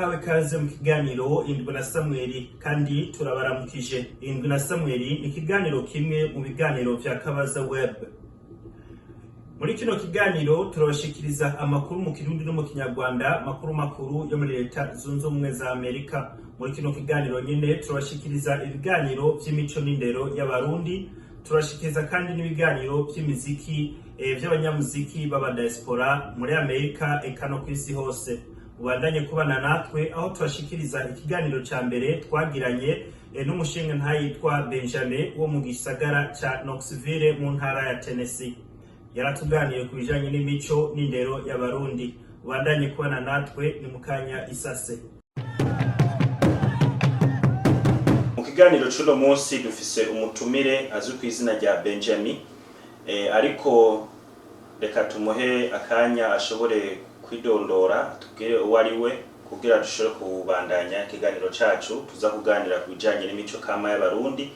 Murahawe kaze mu kiganiro Indwi na Samweli, kandi turabaramukije. Indwi na Samweli ni ikiganiro kimwe mu biganiro vya Kabaza Web. Muri kino kiganiro turabashikiriza amakuru mu Kirundi no mu Kinyarwanda, makuru makuru yo muri Leta Zunze Ubumwe za Amerika. Muri kino kiganiro nyene turabashikiriza ibiganiro vy'imico n'indero y'Abarundi, turashikiriza kandi n'ibiganiro vy'imiziki vy'abanyamuziki b'aba diaspora muri Amerika eka no kw'isi hose. Ubandanye kubana natwe aho tubashikiriza ikiganiro ca mbere twagiranye n'umushinga ntayitwa Benjamin wo mu gisagara ca Knoxville mu ntara ya Tennessee. Yaratuganiye ku bijanye n'imico n'indero y'Abarundi. Ubandanye kubana natwe, ni mukanya isase. Mu kiganiro c'uno munsi dufise umutumire azwi ku izina rya Benjamin, ariko reka tumuhe akanya ashobore kwidondora, tubwire uwo ari we kugira dushobore kubandanya ikiganiro cacu. Tuza kuganira ku bijanye n'imico kama y'Abarundi,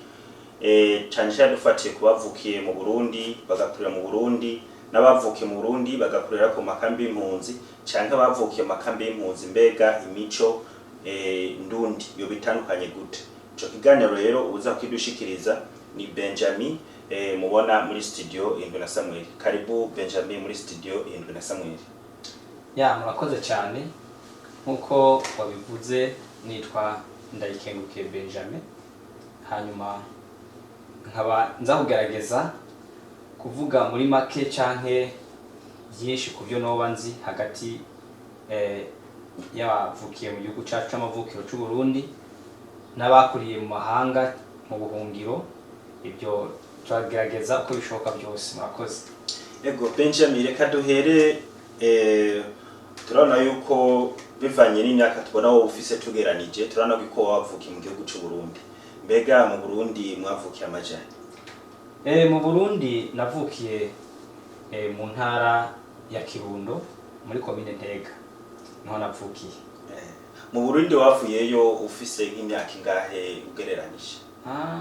cane cane dufatiye ku bavukiye mu Burundi bagakurira mu Burundi, n'abavukiye mu Burundi bagakurira ku makambi y'impunzi, canke abavukiye mu makambi y'impunzi. Mbega imico ndundi yo bitandukanye gute? Ico kiganiro rero uza kukidushikiriza ni Benjamin, mubona muri studio Indwi na Samuel. Karibu Benjamin muri studio Indwi na Samuel. Ya, murakoze cyane. Nk'uko wabivuze, nitwa Ndayikengukiye Benjamin, hanyuma nkaba nza kugerageza kuvuga muri make canke byinshi ku byo noba nzi hagati y'abavukiye mu gihugu cyacu c'amavukiro c'u Burundi n'abakuriye mu mahanga mu buhungiro. Ibyo turagerageza uko bishoboka byose. Murakoze. Ego Benjamin, reka duhere, turabona yuko bivanye n'imyaka tubona wowe ufise tugeranije, turabona yuko wavukiye mu gihugu c'u Burundi. Mbega mu Burundi mwavukiye amajani? Mu Burundi navukiye mu ntara ya Kirundo, muri komine Ntega, niho navukiye. Mu Burundi wavuyeyo ufise nk'imyaka ingahe ugereranije?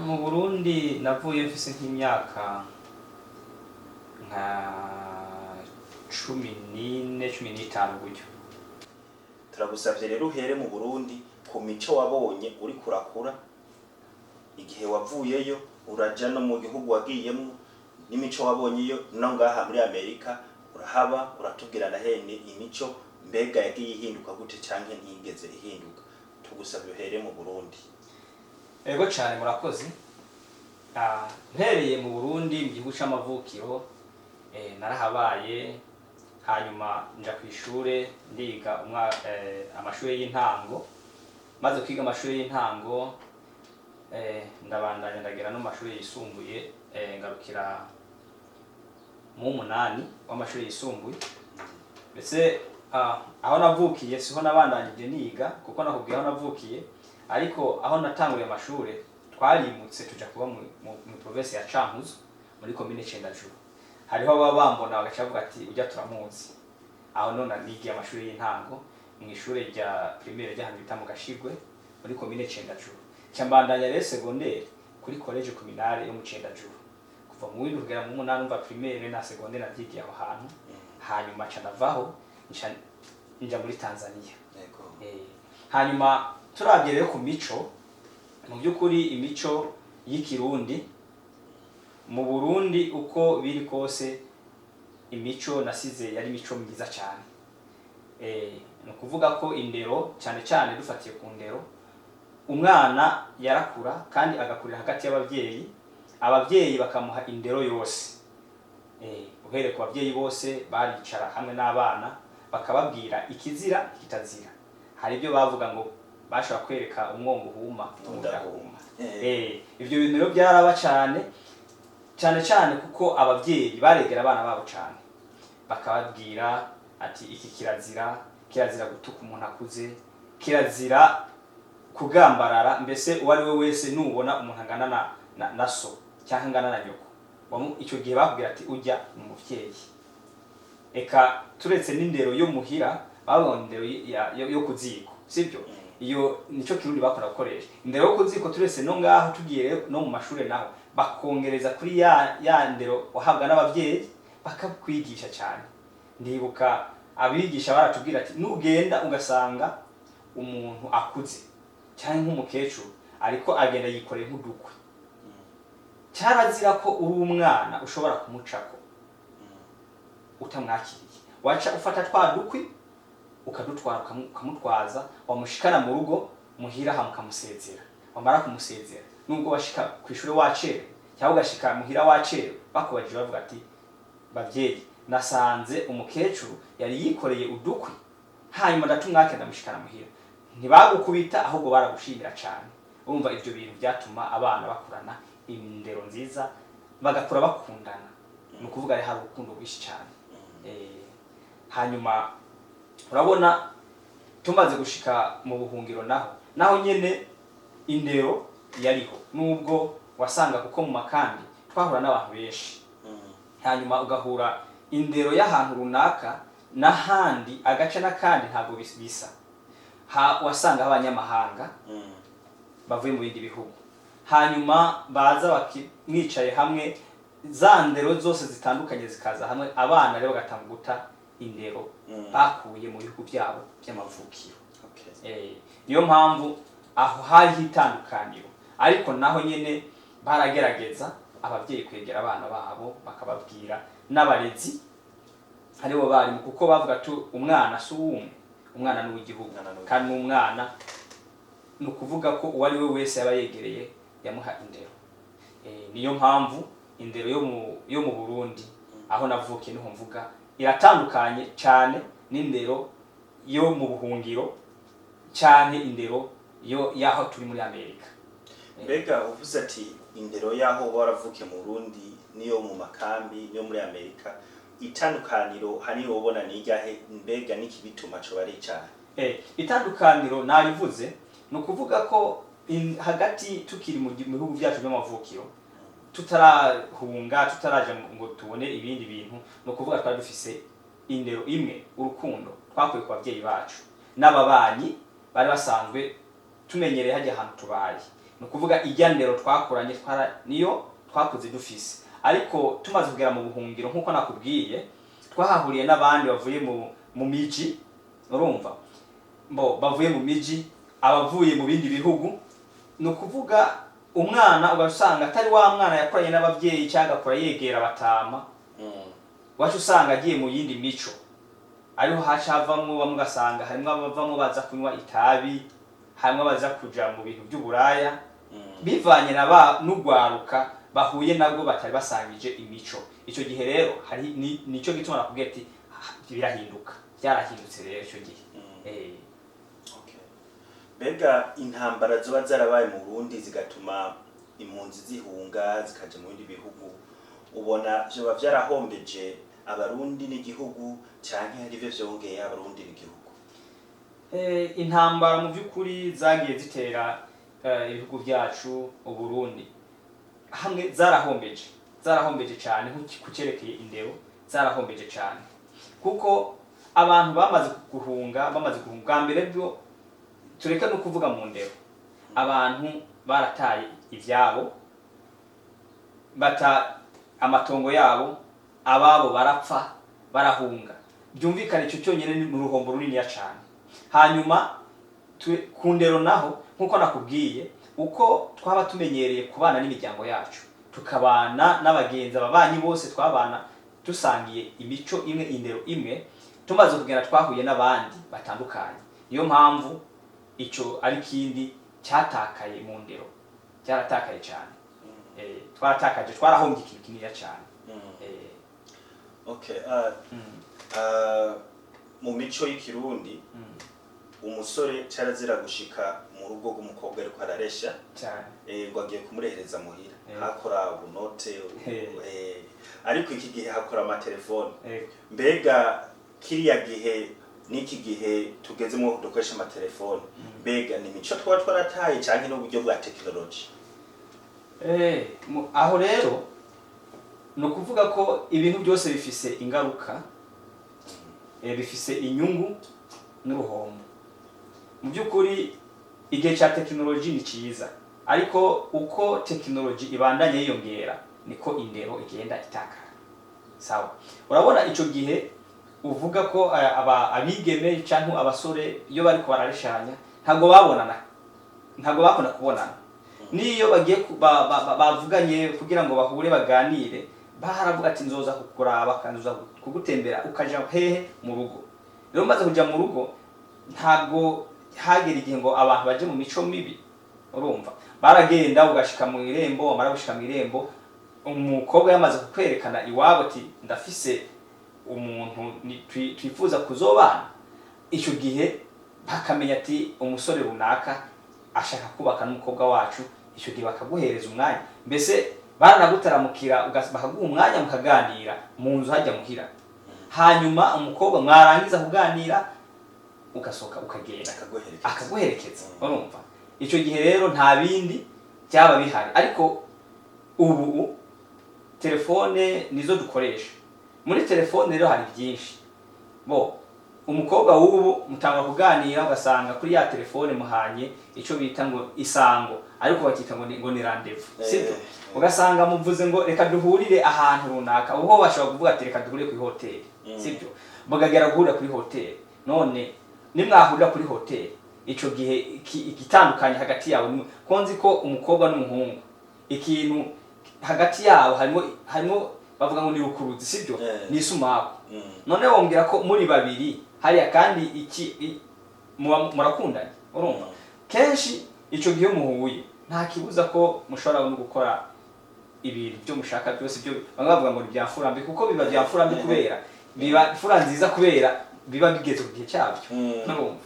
Mu Burundi navuye mfise nk'imyaka nka 14, 15 gutyo. Turagusavye rero uhere mu Burundi ku mico wabonye uri kurakura, igihe wavuyeyo uraja no mu gihugu wagiyemwo, n'imico wabonyeyo, no ngaha muri Amerika urahaba, uratubwira na hene imico mbega yagiye ihinduka gute canke ntiyigeze ihinduka. Tugusavye uhere mu Burundi. Ego cyane, murakoze. Mpereye mu Burundi, mu gihugu c'amavukiro, narahabaye, hanyuma nja ku ishure, ndiga amashure y'intango. Maze kwiga amashure y'intango, ndabandanya ndagera no mu mashuri yisumbuye, ngarukira mu 8 w'amashuri yisumbuye. Mbese aho navukiye siho nabandanyije niga, kuko nakubwiye aho navukiye, ariko aho natanguriye amashure twarimutse tuja kuba mu province ya Cankuzo, muri komine Cendajuru. Hariho ababa bambona bagaca bavuga ati: "Ujya turamuzi." Aho none nigiye amashuri y'intango mu ishure rya primaire ry'ahantu bita mu Gashigwe, muri komine Cendajuru. Nca mbandanya rero secondaire kuri collège communale yo mu Cendajuru, kuva mu 7 kugera mu 8. Umva, primaire na secondaire navyigiye aho hantu. Hanyuma nca ndavaho, nca nja muri Tanzania. Hanyuma turavye rero ku mico, mu by'ukuri imico y'Ikirundi mu Burundi, uko biri kose imico nasize yari imico myiza cyane. Ni ukuvuga ko indero, cyane cyane dufatiye ku ndero, umwana yarakura kandi agakurira hagati y'ababyeyi, ababyeyi bakamuha indero yose. Uhereye ku babyeyi bose baricara hamwe n'abana bakababwira ikizira, ikitazira. Hari ibyo bavuga ngo bashobora kwereka umwongo uhuma Udahuma. Ibyo bintu rero byaraba cyane cyane cyane, kuko ababyeyi baregera abana babo cyane, bakababwira ati: "Iki kirazira, kirazira gutuka umuntu akuze, kirazira kugambarara. Mbese uwo ari we wese nubona umuntu angana na so cyangwa angana na nyoko." Icyo gihe bakubwira ati: "Ujya ni umuvyeyi." Eka turetse n'indero yo muhira, babonye indero yo ku ziko, sibyo? Iyo nico Kirundi bakora gukoresha, indero yo ku ziko. Turetse no ngaho, tugiye rero no mu mashure naho bakongereza kuri ya ndero wahabwa n'abavyeyi, bakakwigisha cyane. Ndibuka abigisha baratubwira ati: "Nugenda ugasanga Umuntu akuze cyangwa nk'umukecuru ariko agenda yikoreye nk'udukwi, cyarazira ko uri umwana ushobora kumucako utamwakiriye. Waca ufata twa dukwi ukadutwara, ukamutwaza, wamushikana mu rugo muhira, hama ukamusezera. Wamara kumusezera, nubwo washika ku ishuri wacerewe cyangwa ugashika muhira wacerewe, bakubajije bavuga ati: "Bavyeyi, nasanze umukecuru yari yikoreye udukwi, hanyuma ndatumwake ndamushikana muhira." Ntibagukubita, ahubwo baragushimira cyane. Urumva ivyo bintu byatuma abana bakurana indero nziza, bagakura bakundana, ni ukuvuga hari urukundo rwinshi cyane. Hanyuma urabona tumaze gushika mu buhungiro, naho nyene indero yariho, nubwo wasanga, kuko mu makambi twahura n'abantu benshi, hanyuma ugahura indero y'ahantu runaka n'ahandi, agace n'akandi ntabwo bisa. Wasanga abanyamahanga bavuye mu bindi bihugu, hanyuma baza mwicaye hamwe, za ndero zose zitandukanye zikaza hamwe, abana rero bagatanga guta indero bakuye mu bihugu byabo by'amavukiro. Niyo mpamvu aho hariho itandukaniro, ariko naho nyene baragerageza ababyeyi kwegera abana babo, bakababwira, n'abarezi aribo barimu, kuko bavuga tu umwana si uwumwe, umwana ni uw'igihugu. Umwana ni uw'igihugu. Kandi n'umwana ni ukuvuga ko uwo ari we wese yaba yegereye yamuha indero. Niyo mpamvu indero yo mu Burundi, aho navukiye niho mvuga, iratandukanye cyane n'indero yo mu buhungiro cyane indero yo yaho turi muri Amerika. Mbega uvuze ati indero y'aho waravukiye mu Burundi niyo mu makambi niyo muri Amerika, itandukaniro hanini wobona ni iryahe? Mbega n'ikibituma coba ari icahe? Itandukaniro narivuze, ni ukuvuga ko hagati tukiri mu bihugu byacu by'amavukiro, tutarahunga, tutaraja ngo tubone ibindi bintu, ni ukuvuga twari dufise indero imwe, urukundo twakuye ku babyeyi bacu n'ababanyi bari basanzwe tumenyereye hajya ahantu tubaye. Ni ukuvuga ijya ndero twakuranye niyo twakuze dufise. Ariko tumaze kugera mu buhungiro, nk'uko nakubwiye, twahahuriye n'abandi bavuye mu miji, urumva bo bavuye mu miji, abavuye mu bindi bihugu. Ni ukuvuga umwana ugasanga atari wa mwana yakoranye n'ababyeyi cyangwa agakora yegera batama, wacu usanga agiye mu yindi mico, ariho haca havamwo bamwe, ugasanga harimwo abavamwo baza kunywa itabi, harimwo abaza kuja mu bintu by'uburaya, bivanye na ba n'ugwaruka bahuye nabwo batari basangije imico. Icyo gihe rero hari nico gituma nakubwiye ati "Ah, birahinduka." Byarahindutse rero icyo gihe. Okay. Mbega intambara zoba zarabaye mu Burundi zigatuma impunzi zihunga zikaja mu bindi bihugu, ubona vyoba vyarahombeje Abarundi n'igihugu, canke hari ivyo vyongeye Abarundi n'igihugu? Intambara mu by'ukuri zagiye zitera ibihugu byacu, Uburundi hamwe, zarahombeje, zarahombeje cyane. Ku cyerekeye indero, zarahombeje cyane, kuko abantu bamaze guhunga bwa mbere byo, tureke no kuvuga mu ndero, abantu barataye ibyabo, bata amatongo yabo, ababo barapfa, barahunga. Byumvikane icyo cyonyine ni uruhombo runiniya cyane. Hanyuma ku ndero naho, nk'uko nakubwiye, uko twaba tumenyereye kubana n'imiryango yacu, tukabana n'abagenzi, ababanyi bose twabana dusangiye imico imwe, indero imwe, tumaze kugenda twahuye n'abandi batandukanye. Niyo mpamvu ico ari kindi cyatakaye mu ndero, byaratakaye cyane. Twaratakaje, twarahombye ikintu kininiya cyane. Okay, mu mico y'Ikirundi, umusore carazira gushika mu rugo rw'umukobwa ariko araresha cyane ngo agiye kumurehereza muhira. Hakora ubunote, ariko iki gihe hakora amatelefone. Mbega kiriya gihe n'iki gihe tugezemo dukoresha amatelefone, mbega ni imico twaba twarataye canke n'uburyo bwa tekinoloji? Aho rero ni ukuvuga ko ibintu byose bifise ingaruka, bifise inyungu n'uruhombo. Mu by'ukuri igihe cya tekinoloji ni cyiza, ariko uko tekinoloji ibandanya yiyongera niko indero igenda itakara. Sawa, urabona ico gihe Uvuga ko abigeme canke abasore iyo bariko barareshanya ntabwo babonana, ntabwo bakunda kubonana. Niyo bagiye bavuganye kugira ngo bahure baganire, baravuga ati nzoza kukuraba, nzoza kugutembera, ukaja hehe? Mu rugo. Rero umaze kuja mu rugo, ntabwo hagera igihe ngo abantu baje mu mico mibi. Urumva, baragenda ugashika mu irembo, wamara gushika mu irembo, umukobwa yamaze kukwerekana iwabo ati ndafise umuntu twifuza kuzobana. Icyo gihe bakamenya ati umusore runaka ashaka kubaka n'umukobwa wacu. Icyo gihe bakaguhereza umwanya, mbese baranagutaramukira, bakaguha umwanya mukaganira mu nzu hajya muhira. Hanyuma umukobwa mwarangiza kuganira ugasohoka ukagenda, akaguherekeza. Akaguherekeza. Urumva, icyo gihe rero nta bindi byaba bihari. Ariko ubu telefone nizo dukoresha. Muri telefone rero hari byinshi. Bo umukobwa w'ubu mutangwa kuganira, ugasanga kuri ya telefone muhanye icyo bita ngo isango, ariko bakita ngo ni rendez-vous, sibyo? Ugasanga muvuze ngo reka duhurire ahantu runaka. Uho bashobora kuvuga ati reka duhurire kuri hoteli, sibyo? Mugagera guhurira kuri hoteli. None nimwahurira kuri hoteli, ico gihe igitandukanye hagati yabo ko nzi ko umukobwa n'umuhungu ikintu hagati yabo harimo bavuga ngo ni rukuruzi, sibyo? Ni isumaku. None wombwira ko muri babiri hariya kandi iki muba murakundanye? Urumva, kenshi ico gihe muhuye nta kibuza ko mushobora no gukora ibintu byo mushaka byose. Byo bamwe bavuga ngo ni bya mfura mbi, kuko biba bya mfura mbi kubera biba imfura nziza, kubera biba bigeze ku gihe cyabyo. Urumva?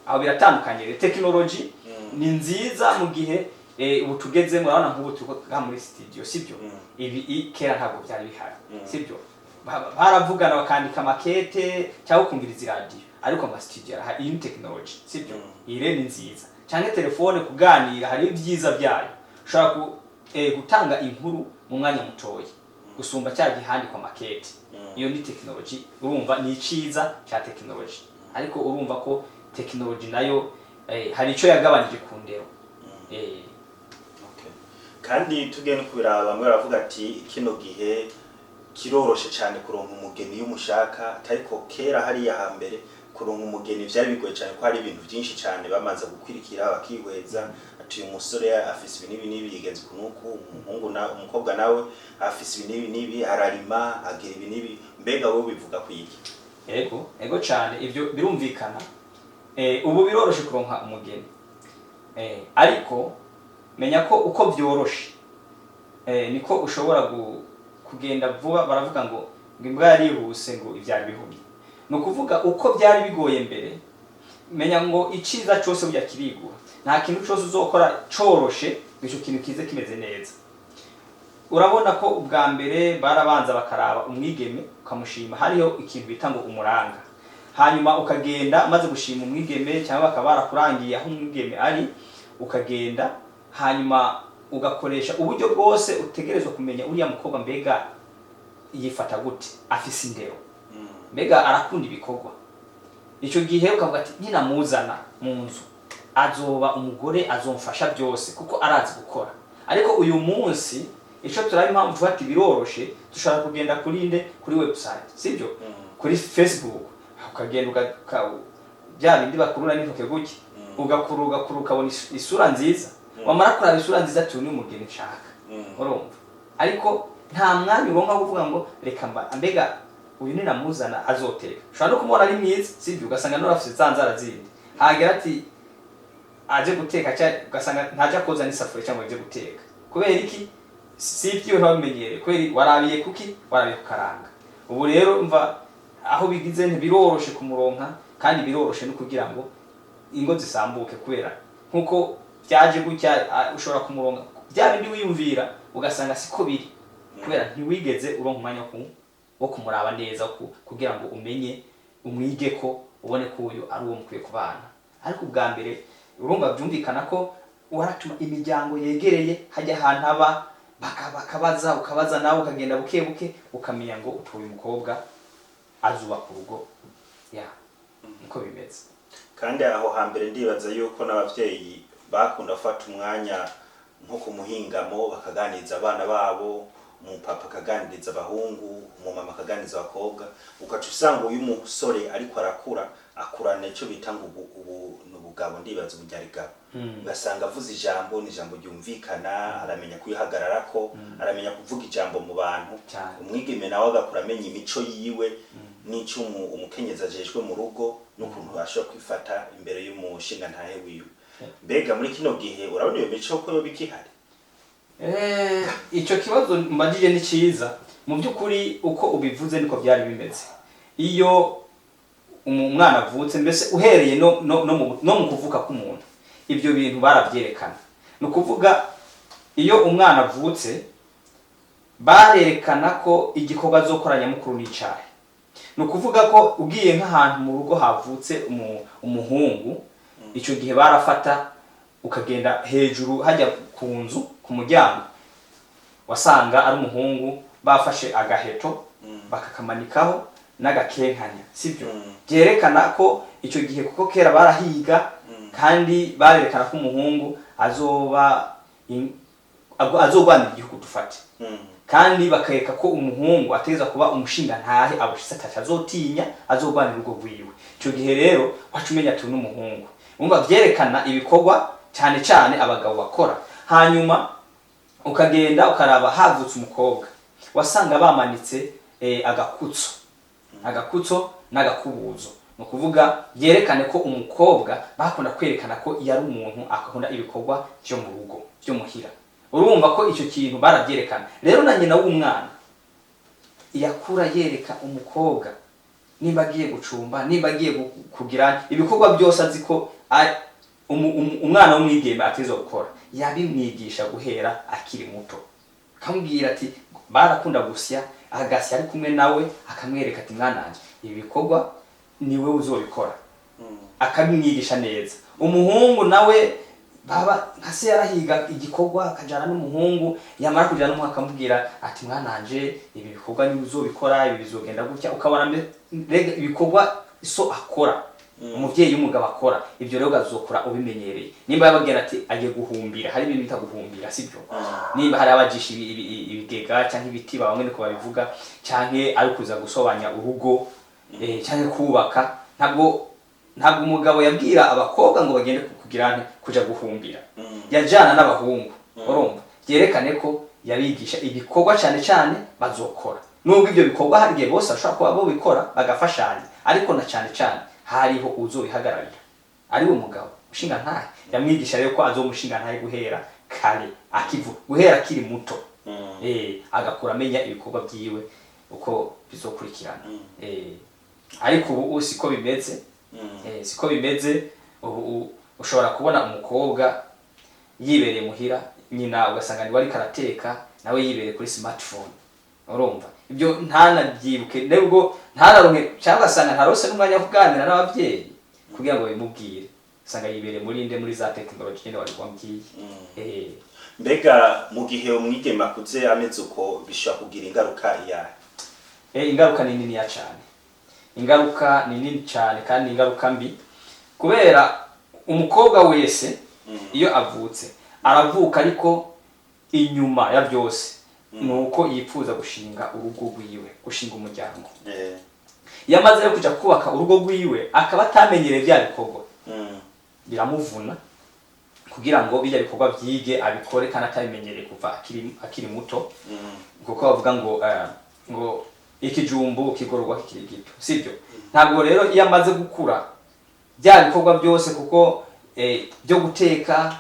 Aho biratandukanye rero. Tekinoloji ni nziza mu gihe ubu tugezemo. Urabona nk'ubu turi ngaha muri studio, sibyo? Ibi kera ntabwo byari bihari, sibyo? Baravugana bakandika makete cyangwa ukumviriza iradiyo, ariko ama studio arahari. Iyi ni tekinoloji, sibyo? Iyi rero ni nziza cyangwa telefone kuganira, hari ibyiza byayo. Ushobora gutanga inkuru mu mwanya mutoya gusumba cya gihe handikwa makete. Iyo ni tekinoloji. Urumva, ni iciza cya tekinoloji, ariko urumva ko tekinoloji nayo hari icyo yagabanije ku ndero. Okay. Kandi tugiye no kubiraba, bamwe baravuga ati kino gihe kiroroshe cyane kuronka umugeni iyo umushaka, ariko kera hariya hambere kuronka umugeni vyari bigoye cyane, ko hari ibintu byinshi cyane bamanza gukwirikira, bakihweza ati uyu musore afise ibi n'ibi n'ibi, yigenza uku n'uku, umuhungu na umukobwa nawe afise ibi n'ibi n'ibi, ararima, agira ibi n'ibi. Mbega wowe bivuga ku iki? Ego cyane, ibyo birumvikana. Ubu biroroshe kuronka umugeni, ariko menya ko uko byoroshe niko ushobora kugenda vuba. Baravuga ngo imbwa yarihuse ngo ibyara ibihumye. Ni ukuvuga uko byari bigoye mbere, menya ngo iciza cyose burya kirigura. Nta kintu cyose uzokora coroshe ngo icyo kintu kize kimeze neza. Urabona ko ubwa mbere barabanza bakaraba umwigeme, ukamushima, hariho ikintu bita ngo umuranga. Hanyuma ukagenda, umaze gushima umwigeme cyangwa bakaba barakurangiye aho umwigeme ari, ukagenda, hanyuma ugakoresha uburyo bwose utegerezwa kumenya uriya mukobwa mbega yifata gute, afise indero, mbega arakunda ibikorwa. Icyo gihe ukavuga ati ninamuzana mu nzu azoba umugore azomfasha byose kuko arazi gukora. Ariko uyu munsi icyo turaba, impamvu tuvuga ati biroroshe, dushobora kugenda kuri nde? Kuri website, sibyo? Kuri Facebook, ukagenda bya bindi bakurura n'intoke gutya, ugakura, ugakura, ukabona isura nziza. Wamara kuraba isura nziza, ati uyu ni umugeni nshaka. Urumva, ariko nta mwanya uronka wo kuvuga ngo reka mba mbega uyu ninamuzana azoteka. Ushobora no kumubona ari mwiza, sibyo? Ugasanga nurafise za nzara zindi, hagera ati aje guteka, ugasanga ntaja koza n'isafuriya cyangwa aje guteka. Kubera iki? Si ibyo ntabimenyereye. Kubera warabiye kuki? Warabiye kukaranga. Ubu rero mva aho bigize, ntibiroroshe kumuronka, kandi biroroshe no kugira ngo ingo zisambuke, kubera nkuko byaje gutya, ushobora kumuronka bya bindi wiyumvira ugasanga siko biri, kubera ntiwigeze uronka umwanya wo kumuraba neza, kugira ngo umenye, umwige, ko ubone ko uyu ari uwo mukwiye kubana. Ariko ubwa mbere urumva byumvikana ko waratuma imiryango yegereye hajya ahantu aba bakabaza, ukabaza nawe, ukagenda buke buke, ukamenya ngo utuye umukobwa azubaka urugo, ya niko bimeze. Kandi aho hambere ndibaza yuko n'abavyeyi bakunda gufata umwanya nko ku muhingamo bakaganiriza abana babo. Umupapa akaganiriza abahungu, umumama akaganiriza abakobwa, ugaca usanga uyu musore ariko arakura, akurana icyo bita ngo ubu ni ubugabo, ndibaza uburyarigabo. Ugasanga avuze ijambo, ni ijambo ryumvikana, aramenya kuyihagararako, aramenya kuvuga ijambo mu bantu. Cyane. Umwigeme nawe agakura amenya imico yiwe n'icyo umukenyezi ajejwe mu rugo n'ukuntu ashobora kwifata imbere y'umushingantahe wiwe. Mbega muri kino gihe urabona iyo mico ko yoba ikihari? Icyo kibazo mbajije ni cyiza. Mu by'ukuri, uko ubivuze niko byari bimeze. Iyo umwana avutse, mbese uhereye no mu kuvuka k'umuntu, ibyo bintu barabyerekana. Ni ukuvuga, iyo umwana avutse, barerekana ko igikorwa azokora nyamukuru n'icahe. Ni ukuvuga ko ugiye nk'ahantu mu rugo havutse umuhungu, icyo gihe barafata ukagenda hejuru hajya ku nzu ku muryango, wasanga ari umuhungu, bafashe agaheto bakakamanikaho n'agakenkanya, sibyo? Byerekana ko icyo gihe, kuko kera barahiga, kandi barerekana ko umuhungu azoba azogwanira igihugu, dufate. Kandi bakereka ko umuhungu ateza kuba umushingantahe abushitse, ataco azotinya, azogwanira urugo rwiwe. Ico gihe rero waca umenya ati uyu n'umuhungu. Umva, vyerekana ibikorwa cyane cyane abagabo bakora. Hanyuma ukagenda ukaraba havutse umukobwa, wasanga bamanitse agakutso n'agakubuzo. Ni ukuvuga byerekane ko umukobwa bakunda kwerekana ko yari umuntu akunda ibikorwa byo mu rugo, byo muhira. Urumva ko icyo kintu barabyerekana. Rero na nyina w'umwana yakura yereka umukobwa nimba agiye gucumba, nimba agiye kugira ibikorwa byose azi ko umwana w'umwigeme ateza gukora, yabimwigisha guhera akiri muto, akamubwira ati barakunda gusya, agasya ari kumwe nawe, akamwereka ati: "Mwana wanje, ibi bikorwa ni wewe uzobikora." Akabimwigisha neza. Umuhungu nawe baba nka se yarahiga igikorwa, akajana n'umuhungu. Yamara kujana n'umuhungu, akamubwira ati: "Mwana wanje, ibi bikorwa niba uzobikora, ibi bizogenda gutya." Ukabona mbega ibikorwa so akora, umuvyeyi w'umugabo akora, ibyo rero ukazokura ubimenyereye. Nimba yababwira ati agiye guhumbira, hari ibintu bita guhumbira, sibyo? Nimba hari abajisha ibigega cyangwa ibiti, bamwe niko babivuga, canke ari kuza gusobanya urugo, canke kubaka, ntabwo umugabo yabwira abakobwa ngo bagende kugira nte, kuja guhumbira. Yajana n'abahungu. Urumva, byerekane ko yabigisha ibikorwa cyane cyane bazokora, nubwo ibyo bikorwa hari igihe bose bashobora kuba bobikora bagafashanya, ariko na cyane cyane hariho uzobihagararira, ari we mugabo ushinga ntahe. Yamwigisha rero ko azomushinga ntahe guhera kare, akivu guhera akiri muto, agakura amenya ibikorwa byiwe uko bizokurikirana. Ariko ubu siko bimeze. Siko bimeze ubu. Ushobora kubona umukobwa yibereye muhira, nyina ugasanga niwe ariko arateka, nawe yibereye kuri smartphone. Urumva, ibyo ntanabyibuke, nubwo ntanaronke, cyangwa ugasanga ntarose n'umwanya wo kuganira n'ababyeyi kugira ngo babimubwire. Usanga yibereye muri nde, muri za tekinoloji nyine wari wambwiye. Mbega mu gihe umwigeme akuze ameze uko, bishobora kugira ingaruka iyahe? Ingaruka ni niniya cyane. Ingaruka ni nini cyane kandi ingaruka mbi, kubera umukobwa wese iyo avutse aravuka, ariko inyuma ya byose ni uko yifuza gushinga urugo rwiwe, gushinga umuryango. Iyo amaze rero kuja kubaka urugo rwiwe, akaba atamenyereye bya bikorwa, biramuvuna kugira ngo bijya bikorwa byige abikore kandi atabimenyereye kuva akiri muto. Kuko bavuga ngo ikijumbu kigororwa kikiri gito, sibyo? Ntabwo rero iyo amaze gukura bya bikorwa byose, kuko byo guteka,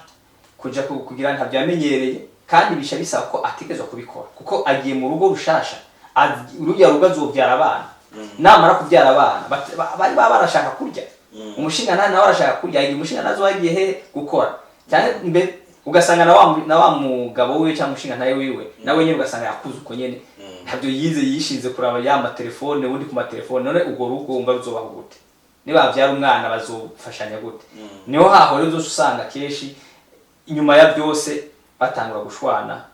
kuja kugira, ntabyo yamenyereye, kandi bisha bisaba ko ategerezwa kubikora kuko agiye mu rugo rushasha. Rujya rugo azobyara abana. Namara kubyara abana, bari baba barashaka kurya. Umushinga nawe arashaka kurya. Igihe umushinga nazo wagiye he gukora cyane mbe, ugasanga na wa mugabo wiwe cyangwa umushinga ntawe wiwe nawe nyine, ugasanga yakuze uko nyene, ntabyo yize, yishinze kuraba ya matelefone, ubundi ku matelefone. None urwo rugo wumva ruzobaho gute? Niba babyara umwana, bazofashanya gute? Niho hahora uzoca usanga kenshi inyuma ya byose batangura gushwana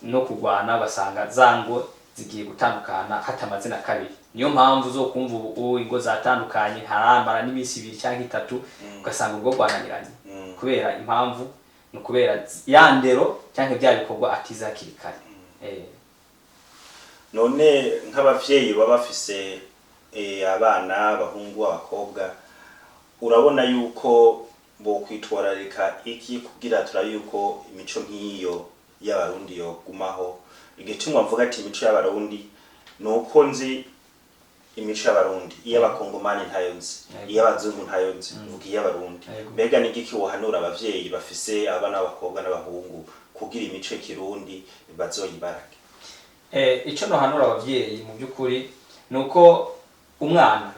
no kurwana, basanga za ngo zigiye gutandukana hatamaze na kabiri. Niyo mpamvu zo kumva ubu ingo zatandukanye haramara n'iminsi 2 cyangwa 3, ugasanga ubwo rwananiranye. Kubera impamvu ni ukubera ya ndero cyangwa bya bikorwa atize hakiri kare. None nk'abavyeyi baba bafise abana abahungu, abakobwa, urabona yuko bokwitwararika iki kugira turabe yuko imico nk'iyo y'Abarundi yogumaho? Igituma mvuga ati imico y'Abarundi ni uko nzi imico y'Abarundi, iy'Abakongomani ntayo nzi, iy'Abazungu ntayo nzi, mvuga iy'Abarundi. Mbega ni igiki wohanura abavyeyi bafise abana b'abakobwa n'abahungu kugira imico y'ikirundi bazoyibarage? Ico nohanura abavyeyi mu by'ukuri ni uko umwana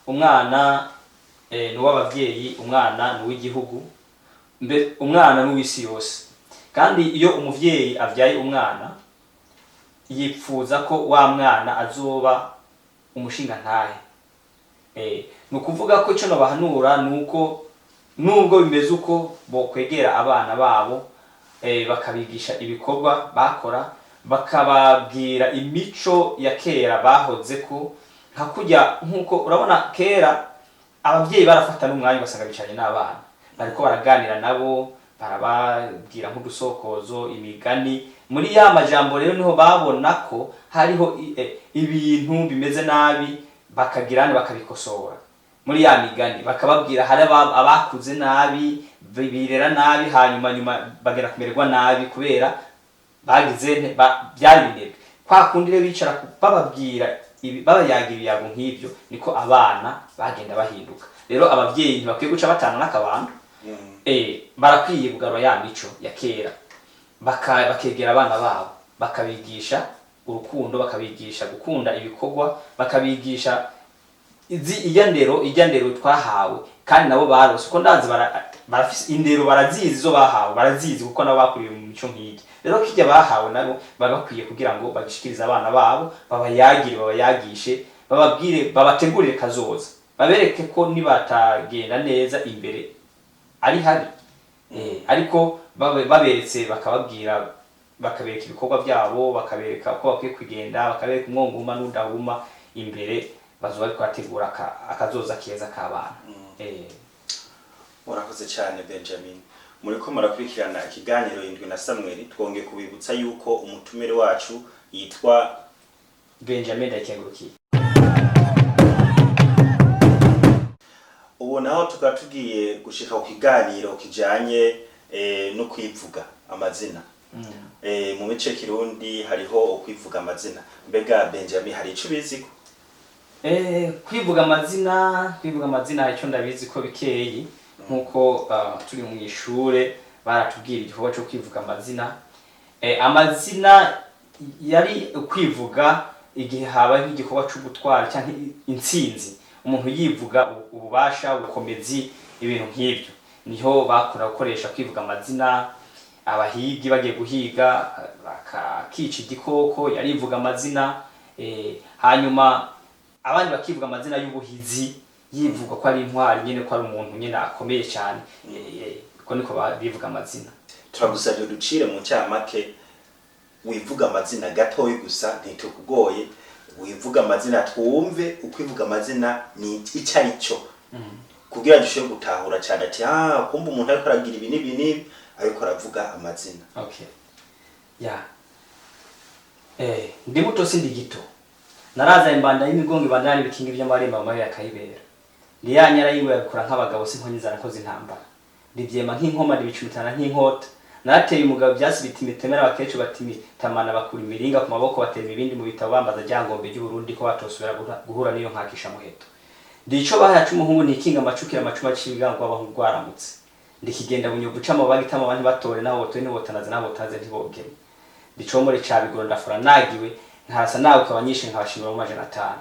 ni uw'abavyeyi, umwana ni uw'igihugu, mbe umwana ni uw'isi yose. Kandi iyo umuvyeyi avyaye umwana, yipfuza ko wa mwana azoba umushingantahe. Ni ukuvuga ko ico nobahanura ni uko nubwo bimeze uko, bokwegera abana babo, bakabigisha ibikorwa bakora, bakababwira imico ya kera bahoze ko, nka kurya nkuko urabona kera ababyeyi barafata n'umwanya ugasanga bicaranye n'abana, bariko baraganira nabo, barababwira nk'udusokozo, imigani. Muri ya majambo rero niho babona ko hariho ibintu bimeze nabi, bakagirana bakabikosora muri ya migani, bakababwira hari abakuze nabi, birera nabi, hanyuma nyuma bagera kumererwa nabi kubera bagize byari binebwe. Kwa kundi rero bicara bababwira babayaga ibiyago nk'ibyo, niko abana bagenda bahinduka. Rero abavyeyi ntibakwiye guca batana n'akabando. Barakwiye kugarura ya mico ya kera, bakegera abana babo, bakabigisha urukundo, bakabigisha gukunda ibikorwa, bakabigisha izi ijya ndero twahawe kandi nabo barose, kuko ndazi barafise indero, barazizi izo bahawe, barazizi kuko nabo bakuriye mu mico nk'iyi. Rero kijya bahawe nabo baba bakwiye kugira ngo bagishikirize abana babo, babayagire, babayagishe, bababwire, babategurire kazoza, babereke ko nibatagenda neza imbere ari habi. Ariko baberetse, bakababwira, bakabereka ibikorwa byabo, bakabereka uko bakwiye kugenda, bakabereka umwonguma n'udahuma imbere, bazoba bariko bategura akazoza keza k'abana. Murakoze cyane, Benjamin. Muriko murakurikirana ikiganiro Indwi na Samweli. Twongeye kubibutsa yuko umutumire wacu yitwa Benjamin Ndayikengurukiye. Ubu naho tukaba tugiye gushika ku kiganiro kijanye no kwivuga amazina. Mu mico kirundi hariho ukwivuga amazina. Mbega Benjamin, hari ico ubiziko? Kwivuga amazina hari icyo ndabizi ko bikeyi, nkuko turi mu ishure baratubwira igikorwa cyo kwivuga amazina. Amazina yari kwivuga igihe habaye nk'igikorwa cyo gutwara cyangwa intsinzi, umuntu yivuga ububasha, ubukomezi, ibintu nk'ibyo. Niho bakunda gukoresha kwivuga amazina. Abahigi bagiye guhiga bakakica igikoko, yarivuga amazina. Hanyuma abandi bakivuga amazina y'ubuhizi, yivuga ko ari intwari nyene, ko ari umuntu nyene akomeye cyane. Ko niko bivuga amazina. Turagusabye ducire mu ncamake, wivuga amazina gatoyi gusa, ntitukugoye. Wivuga amazina twumve ukwivuga amazina ni icyo ari cyo, kugira dushobore gutahura cyane ati ah, kumva umuntu ariko aragira ibi n'ibi n'ibi, ariko aravuga amazina. Okay, ya ndi muto sindi gito, naraza imbanda y'imigongo, ibandana n'ibikingi by'amarembo, amayo yakayibera. Ndi ya nyara yiwe yabikora nk'abagabo, sinkonyi zarakoze intambara. Ndivyema nk'inkoma, ndibicumitana nk'inkota. Narateye umugabo ivyasi biti imitemera, abakecuru batimitamana, bakura imiringa ku maboko, batema ibindi mu bitabo, bambaza ryangombe ry'Uburundi ko batosubira guhura n'iyo nkakisha muheto. Ndi ico bahaye c'umuhungu, ntikinga amacukira amacuma c'ibigango abahungu rwaramutse. Ndikigenda bunyovu c'amabaga itama abantu batore, naho botoye ntibotanaze, naho botaze ntibogeme. Ndicomore ca bigoro, ndafura nagiwe, nkarasa nawe ukabanyishe, nkabashimira mu 500.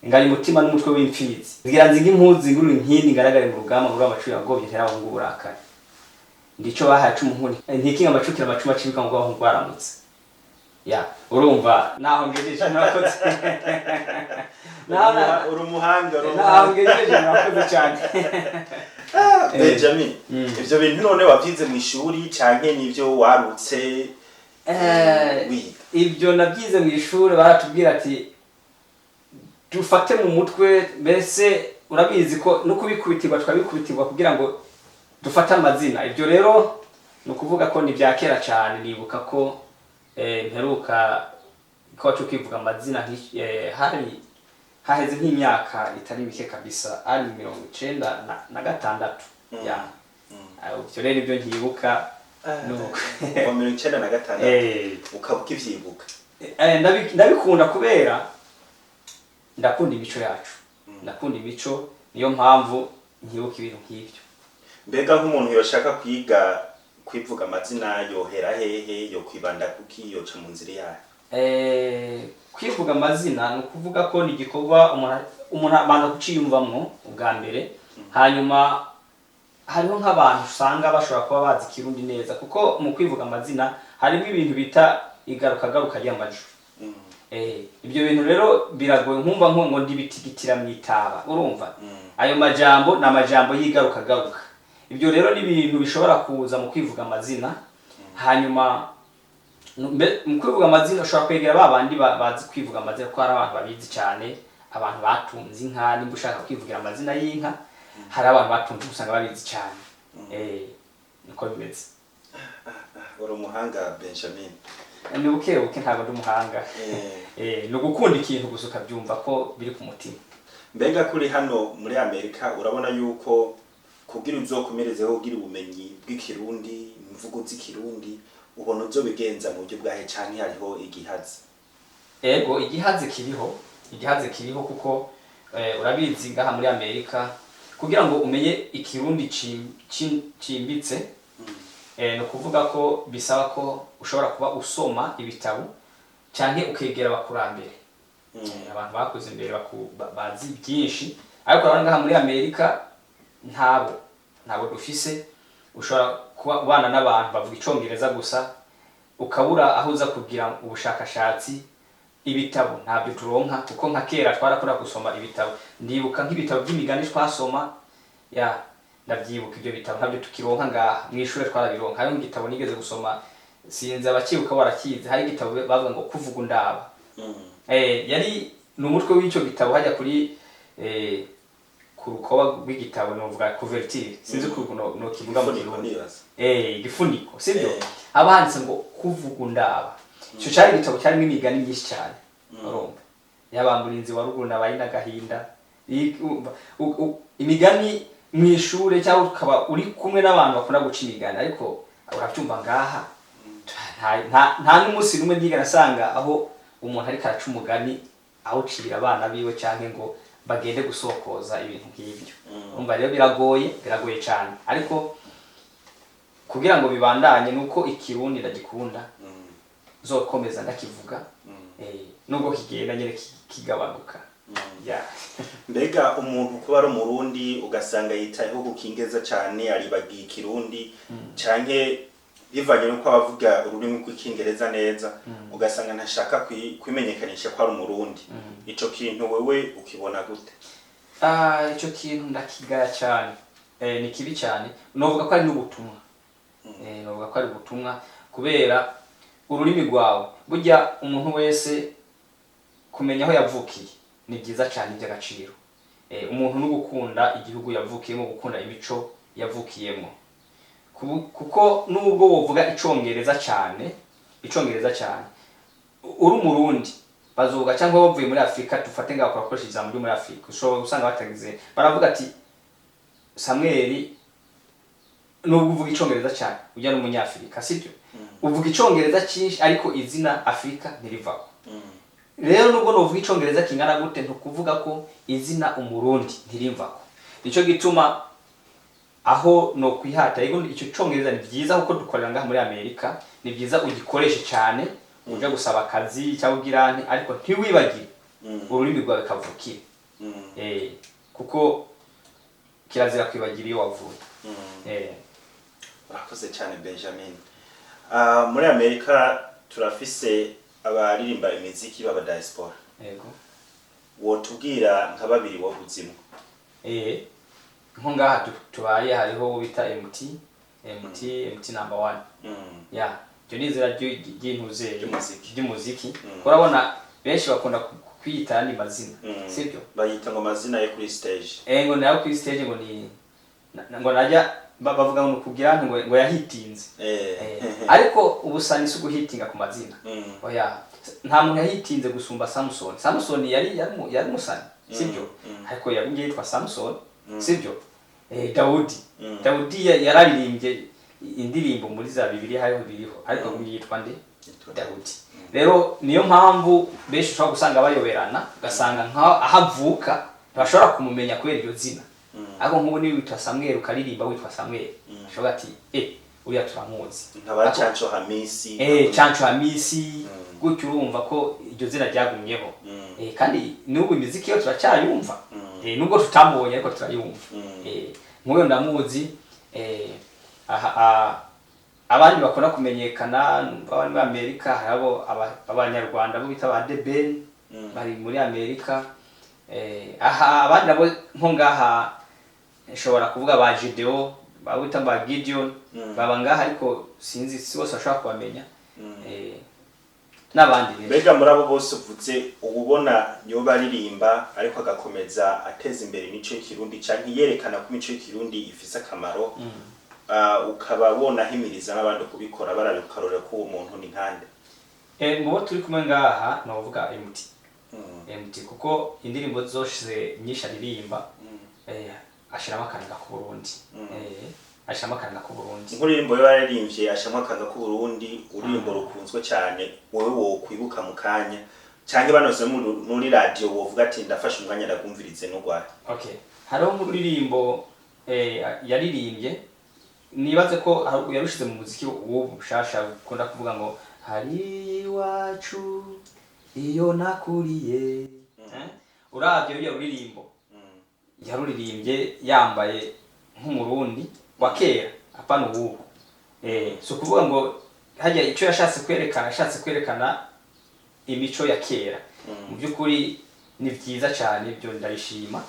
Ngari umutima n'umutwe w'imfizi, ngira nzinga impuzu inguru inkindi, ngaragare mu rugamba muri amacu yagobye ntera abahungu uburakari. Ndico bahaye c'umuhungu, ntikinga amacukira amacuma c'ibigango abahungu rwaramutse. Ya, urumva naho ngejeje, murakoze. Naho Uri umuhanga, uri naho umuhanga. ngejeje, murakoze cyane. Benjamin, ivyo bintu none wavyize mu ishuri canke nivyo warutse wiga? Ibyo nabyize mu ishuri. Baratubwira ati dufate mu mutwe. Mbese urabizi ko no kubikubitirwa twabikubitirwa kugira ngo dufate amazina. Ibyo rero ni ukuvuga ko ni ibya kera cyane. Nibuka ko mperuka Igikorwa cyo kwivuga amazina hari haheze nk'imyaka itari mike kabisa, ari 96. Ya. Ivyo rero nibyo nkibuka nuko. Kuva 96 ukaba ukivyibuka? Ndabikunda kubera ndakunda imico yacu, ndakunda imico, niyo mpamvu nkibuka ibintu nk'ibyo. Mbega nk'umuntu yoshaka kwiga kwivuga amazina yohera hehe, yokwibanda kuki, yoca mu nzira yayo? Kwivuga amazina ni ukuvuga ko ni igikorwa umuntu abanza kuciyumvamwo ubwa mbere. Hanyuma hariho nk'abantu usanga bashobora kuba bazi Ikirundi neza, kuko mu kwivuga amazina harimo ibintu bita igarukagaruka ry'amajwi. Ibyo bintu rero biragoye, nkumva nko ngo ndibitigitira mu itaba, urumva ayo majambo ni amajambo y'igarukagaruka. Ibyo rero ni ibintu bishobora kuza mu kwivuga amazina. Hanyuma mu kwivuga amazina ushobora kwegera ba bandi bazi kwivuga amazina, kuko hari abantu babizi cyane, abantu batunze inka. Nimba ushaka kwivugira amazina y'inka, hari abantu batunze, usanga babizi cyane. Niko bimeze. Uri umuhanga, Benjamin. Ni buke buke, ntabwo ndi umuhanga. Ni ugukunda ikintu gusa, ukabyumva ko biri ku mutima. Mbega kuri hano muri Amerika, urabona yuko kugira uzokomerezeho ugira ubumenyi bw'Ikirundi, imvugo z'Ikirundi, ubona uzobigenza mu buryo bwahe, canke hariho igihazi? Ego, igihazi kiriho, igihazi kiriho, kuko urabizi ngaha muri Amerika, kugira ngo umenye Ikirundi cimbitse, ni ukuvuga ko bisaba ko ushobora kuba usoma ibitabo canke ukegera abakurambere. Abantu bakuze imbere bazi byinshi. Ariko urabona ngaha muri Amerika ntabo dufise. Ushobora kuba ubana n'abantu bavuga Icongereza gusa, ukabura aho uza kugira ubushakashatsi. Ibitabo ntabyo turonka, kuko nka kera twarakunda gusoma ibitabo. Ndibuka nk'ibitabo by'imigani twasoma, ya, ndabyibuka. Ibyo bitabo ntabyo tukironka ngaha. Mu ishuri twarabironka. Hariho igitabo nigeze gusoma, sinzi abakibuka barakizi, hari igitabo bavuga ngo Kuvuga Undaba. Yari ni umutwe w'icyo gitabo hajya kuri ku rukoba rw'igitabo, novuga couverture, sinzi ukuntu no kivuga mu Igifuniko. Kirundi. Nibaza. Igifuniko, sibyo? Eh. Haba handitse ngo Kuvuga Undaba. Ico cari igitabo cyarimo imigani myinshi cyane, urumva yaba Murinzi wa Ruguru nabaye n'agahinda. Imigani mu ishure, cyangwa ukaba uri kumwe n'abantu bakunda guca imigani. Ariko urabyumva ngaha nta n'umunsi n'umwe ndigera nasanga aho umuntu ariko araca umugani awucira abana biwe, canke ngo bagende gusokoza ibintu nk'ibyo. Urumva rero biragoye, biragoye cyane. Ariko kugira ngo bibandanye, nuko Ikirundi ndagikunda, zokomeza ndakivuga, nubwo kigenda nyine kigabanuka. Ya. Mbega umuntu kuba ari Umurundi, ugasanga yitayeho kukingeza cyane, aribagiye Ikirundi, canke bivanye nuko abavuga ururimi rw'Ikingereza neza, ugasanga ntashaka kwimenyekanisha ko ari Umurundi, ico kintu wewe ukibona gute? Ah, ico kintu ndakigaya cyane. Ni kibi cyane. Novuga ko ari n'ubutumwa. Novuga ko ari ubutumwa, kubera ururimi rwawe, burya umuntu wese kumenya aho yavukiye ni byiza cyane, iby'agaciro. Umuntu no gukunda igihugu yavukiyemo, gukunda imico yavukiyemo. Kuko nubwo wovuga Icongereza cyane, Icongereza cyane, uri Umurundi bazovuga, cyangwa bavuye muri Afurika, dufate ngaho bakoresha ijambo ryo muri Afurika, ushobora gusanga batagize, baravuga ati Samweli, nubwo uvuga Icongereza cyane, ujya n'Umunyafurika, sibyo? Uvuga Icongereza cyinshi, ariko izina Afurika ntirivaho. Rero nubwo nuvuga Icongereza kingana gute, ntukuvuga ko izina Umurundi ntirimvako. Nico gituma aho no kwihata, yego, icyo Congereza ni byiza, kuko dukorera ngaha muri Amerika, ni byiza ugikoreshe cyane, uja gusaba akazi cyangwa ugira nte, ariko ntiwibagire ururimi rwawe kavukire. Kuko kirazira kwibagira iyo wavuye. Urakoze cyane, Benjamin. Muri Amerika turafise abaririmba imiziki b'aba diaspora. Yego. Wotubwira nka babiri wabuzimwo? Nko ngaha tubaye, hariho uwo bita MT, MT Number One. Ya, iryo ni izina ry'intuze Ry'umuziki. ry'umuziki. Urabona benshi bakunda kwiyita ayandi mazina, sibyo? Bayita ngo amazina yo kuri stage. Ngo nayo kuri stage, ngo ni ngo najya bavuga ngo kugira ngo yahitinze. Ariko ubusani si uguhitinga ku mazina. Oya. Nta muntu yahitinze gusumba Samson. Samson yari umusani, sibyo? Ariko yagumye yitwa Samson, sibyo? Dawudi, Dawudi yararirimbye indirimbo muri za Bibiliya, hariho biriho, ariko agumye yitwa nde? Yitwa Dawudi. Rero niyo mpamvu benshi ushobora gusanga bayoberana, ugasanga nkaho aho avuka ntibashobora kumumenya kubera iryo zina. Ariko nk'ubu niba witwa Samweli, ukaririmba witwa Samweli, ashobora ati: "Eh, uriya turamuzi." Nka ba Canco Hamisi. Canco Hamisi, gutyo urumva ko iryo zina ryagumyeho. Kandi n'ubu imiziki yo turacyayumva. Nubwo tutamubonye, ariko turayumva. Nk'uyo ndamuzi. Aha, abandi bakunda kumenyekana baba muri Amerika, hari abo Abanyarwanda bo bita ba The Ben, bari muri Amerika. Aha abandi nabo nko ngaha nshobora kuvuga ba Gideo, babo bita ba Gideon, baba ngaha, ariko sinzi, si bose bashobora kubamenya. N'abandi benshi. Mbega muri abo bose uvuze, uba ubona yoba aririmba ariko agakomeza ateza imbere imico y'Ikirundi canke yerekana ko imico y'Ikirundi ifise akamaro, ukaba wonahimiriza n'abandi kubikora barabika, ko uwo muntu ni nkande? Mu bo turi kumwe ngaha novuga MT. MT, kuko indirimbo zose nyinshi aririmba, ashiramo akaranga ku Burundi. Ashiramo akaranga ku Burundi. Nk'uririmbo yoba yaririmbye ashamwa akanga k'Uburundi, uririmbo rukunzwe cyane wowe wokwibuka mu kanya, canke banoze muri radio wovuga ati: "Ndafashe umwanya ndagumvirize," n'urwaye? Okay, hariho nk'uririmbo yaririmbye, nibaze ko yarushize mu muziki w'ubu bushasha, ukunda kuvuga ngo "Hari iwacu iyo nakuriye". Uravye ruriya ruririmbo, yaruririmbye yambaye nk'Umurundi wa kera, apana uwubu. Si ukuvuga ngo hajya icyo yashatse kwerekana, yashatse kwerekana imico ya kera. Mu by'ukuri ni byiza cyane, ibyo ndabishima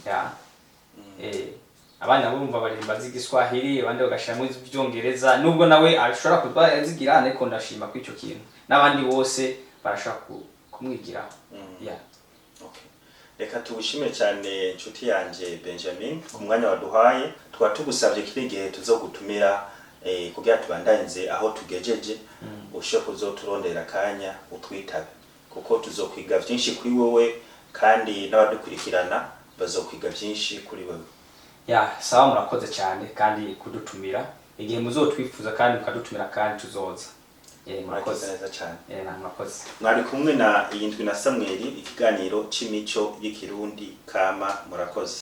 ya. Abandi nabo bumva baririmba z'igiswahili, abandi bagashiramo ibyongereza, nubwo nawe ashobora kuba yazigira, ariko ndashima kuri icyo kintu n'abandi bose barashobora kumwigiraho ya. Okay. Reka tuwushime cyane inshuti yanje Benjamin ku mwanya waduhaye. Tukaba tugusabye kiri gihe tuzogutumira, kugira tubandanyze aho tugejeje, ushobora kuzoturondera akanya utwitabe, kuko tuzokwiga byinshi kuri wowe kandi n'abadukurikirana bazokwiga byinshi kuri wewe. Ya, sawa, murakoze cyane kandi kudutumira. Igihe muzotwifuza kandi mukadutumira kandi tuzoza. Murakoze Murakoze. neza cyane. Na murakoze. Mwari kumwe na Iyindwi na Samweli, ikiganiro c'imico y'Ikirundi kama. Murakoze.